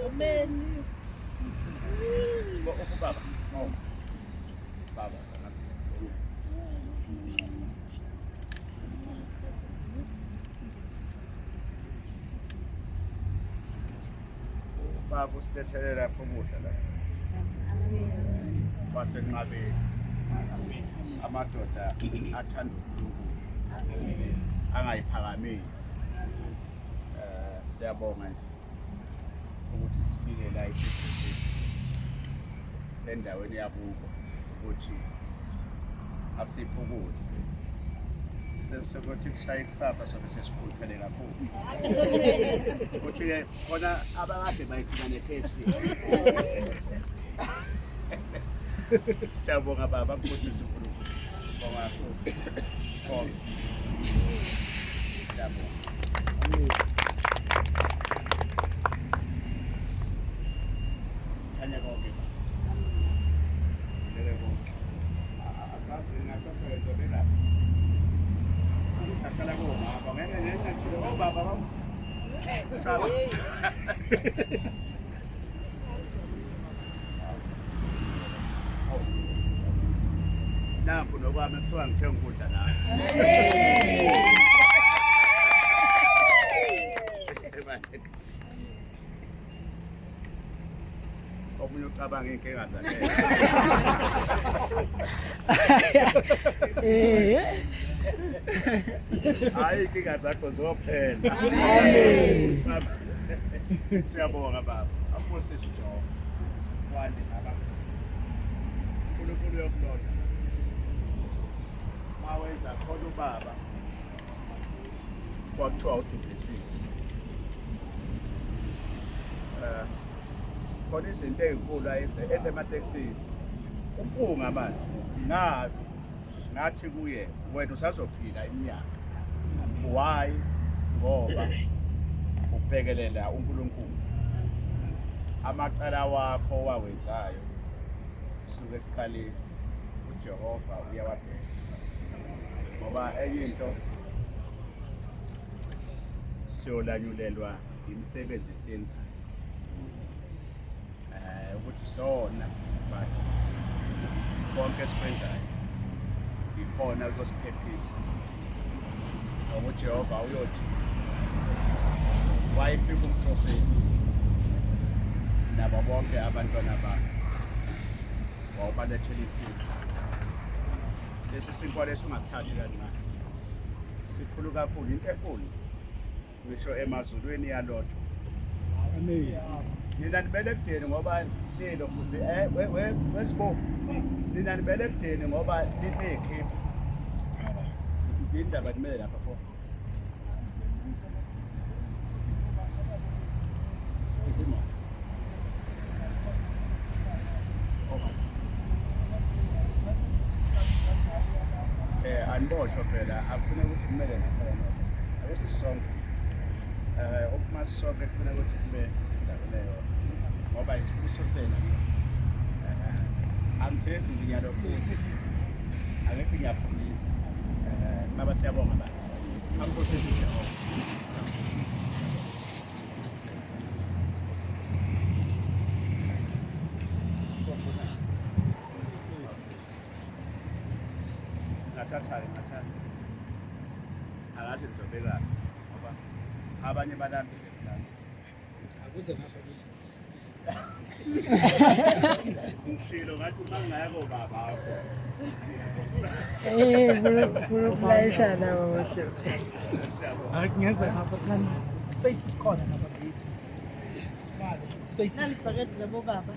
Amen. Baba. Oh. Baba. Baba usilethele lapho ukudla la. Wasenqabeni. Amadoda athanda uNkulunkulu. Angayiphakamisi. Eh siyabonga nje ukuthi sifike la isizwe endaweni yakubo ukuthi asiphe ukudla sekuthi kushaya ikusasa sobe sesikhuluphele kakhulu kuthi-ke khona abakade bayifuna ne-KFC siyabonga baba kubusise uNkulunkulu bonga kakhulu bonga siyabonga. Khanya konke. Lele konke. Asazi ngathatha lento belapha. Ahlala kobaba ngeke ngengathile obaba bamsaba. Nakho nokwami kuthiwa ngithenga ukudla la. Omunye ucabanga iy'nkinga zakhe. Eh. Hayi iy'nkinga zakho zophela. Amen. Siyabonga baba. Akubusise uJehova. Wande baba. uNkulunkulu uyokulonda. Mawenza khona ubaba. Kwakuthiwa uDuplessis. Eh khona izinto ezinkulu esematekisini. Umpunga manje. Ngathi ngathi kuye wena usazophila iminyaka. Why? Ngoba ubhekelela uNkulunkulu. Amacala wakho owawenzayo kusuka ekuqaleni uJehova uyawabheka. Ngoba enye into siyolanyulelwa imisebenzi esiyenzayo. Eh ukuthi sona but konke esikwenzayo ikhona kuyosiphephisa. Ngoba uJehova uyothi wayefika umprofethi nabo bonke abantwana bakhe wawubalethela isinkwa. Lesi sinkwa lesi ungasithathi kancane, sikhulu kakhulu, into enkulu ngisho emazulwini yalotho. Amen. Nina nibele ekudeni ngoba lilo futhi eh we we wesibo. Nina nibele ekudeni ngoba linekhipha. Indaba kumele lapha pho. Eh aniboshwa phela akufuna ukuthi kumele nakhona. Akuthi sisonke. Eh uma sisonke kufuna ukuthi kube endaweni eyodwa. Ngoba isibuso senu. Eh angithethi nje ngiyalokhuza. Angithi ngiyafundisa. Eh baba siyabonga baba. Angibusise uJehova. Singathatha-ke ngathatha. Angathi ngizobeka ngoba abanye balambile mhlawumbe. Akuze ngapha kimi. Ngishilo ngathi uma ngingaya kobaba akho. Eh, funa ukulayisha nawo bose. Siyabonga. Hayi ngeze ngapha sinani. Space isikhona ngapha. Space Nalibhakede labo baba.